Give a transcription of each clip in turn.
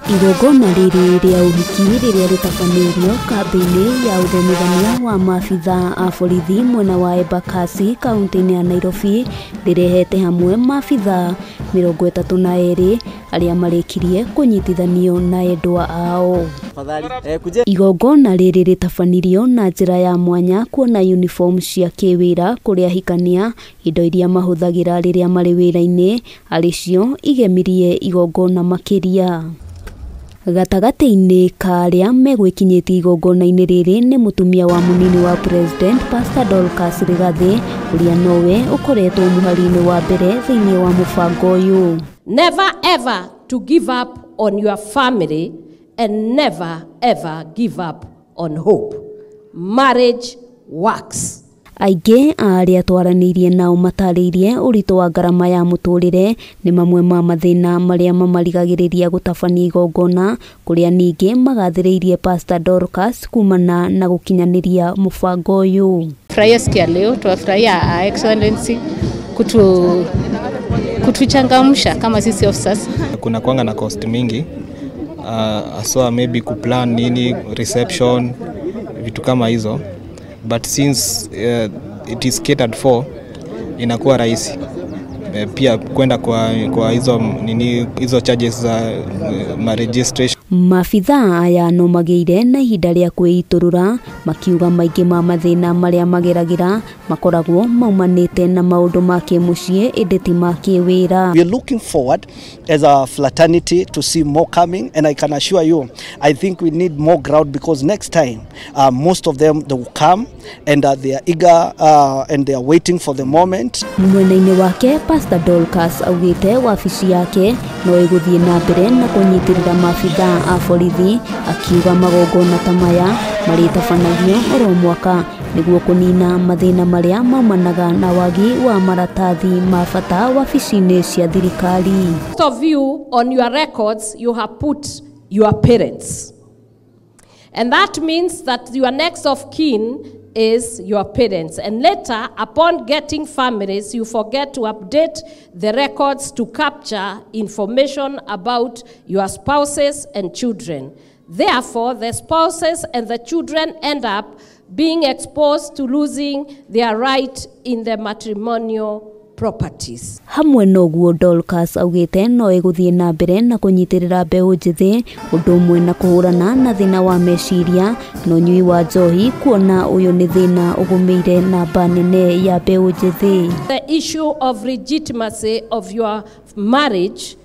Igongona rĩrĩ rĩa ũhiki rĩrĩa rĩtabanĩirio kambĩ-inĩ ya ũthomithania wa maabitha a borithi mwena wa Embakasi kaunti-inĩ ya Nairobi rĩrehete hamwe maabitha 32 arĩa marĩkirie kũnyitithanio na endwa ao. Igongona rĩrĩ rĩtabanirio na njĩra ya mwanya kuona uniform cia kĩwĩra kũrĩ ahikania, indo iria mahũthagĩra rĩrĩa marĩ wĩra-inĩ arĩ cio igemirie igongona makĩria. Gatagatĩ-inĩ ka arĩa megwĩkinyĩtie igongona-inĩ rĩrĩ nĩ mũtumia wa mũnini wa President Pastor Dorcas Rigathi ũrĩa nowe ũkoretwo mũhari-inĩ wa mbere thĩinĩ wa mũbango ũyũ. Never ever to give up on your family and never ever give up on hope. Marriage works. Aingĩ a arĩa twaranĩirie nao matarĩirie ũritũ wa ngarama ya mũtũrĩre nĩ mamwe ma mathĩna marĩa mamarigagĩrĩria gũtabania igongona kũrĩa ningĩ magathĩrĩirie Pastor Dorcas kumana na gũkinyanĩria mũbango ũyũ. Furahia siku ya leo, tuwafurahia Excellency kutuchangamsha kama sisi officers. Kuna kuanga na cost mingi, aswa maybe kuplan nini reception vitu kama hizo. But since it is catered for, inakuwa rahisi pia kwenda kwa hizo nini hizo charges za registration. Maabitha aya no magĩire na ihinda rĩa kwĩitũrũra makiuga maingĩ ma mathĩna marĩa mageragĩra makoragwo maumanĩte na maũndũ ma kĩmũciĩ ĩndĩ ti ma kĩwĩra. We are looking forward as a fraternity to see more coming, and I can assure you I think we need more ground because next time most of them they will come and they are eager and they are waiting for the moment. Mwena-inĩ wake Pastor Dorcas augĩte wabici yake no ĩgũthiĩ na mbere na kũnyitĩrĩra maabitha a borithi akiuga magongona ta maya marĩtabanagio oro mwaka nĩguo kũnina mathĩna marĩa maumanaga na wagi wa maratathi ma bata wabici-inĩ cia thirikari. Most of you on your records you have put your parents, and that means that your next of kin is your parents, and later upon getting families you forget to update the records to capture information about your spouses and children. Therefore, the spouses and the children end up being exposed to losing their right in the matrimonial properties. Hamwe noguo Dorcas augĩte no ĩgũthiĩ na mbere na kũnyitĩrĩra mbeũ njĩthĩ ũndũ ũmwe na kũhũrana na thĩna wa meciria na ũnyui wa njohi kuona ũyũ nĩ thĩna ũgũmĩire namba nene ya mbeũ njĩthĩ. The issue of legitimacy of your marriage,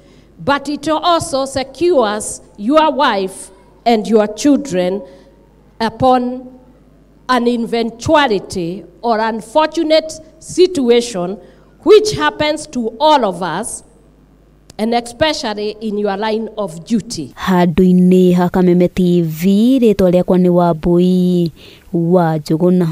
but it also secures your wife and your children upon an eventuality or unfortunate situation which happens to all of us, and especially in your line of duty. Handũ-inĩ ha Kameme TV, rĩtwa rĩakwa nĩ Wambui wa Njũgũna.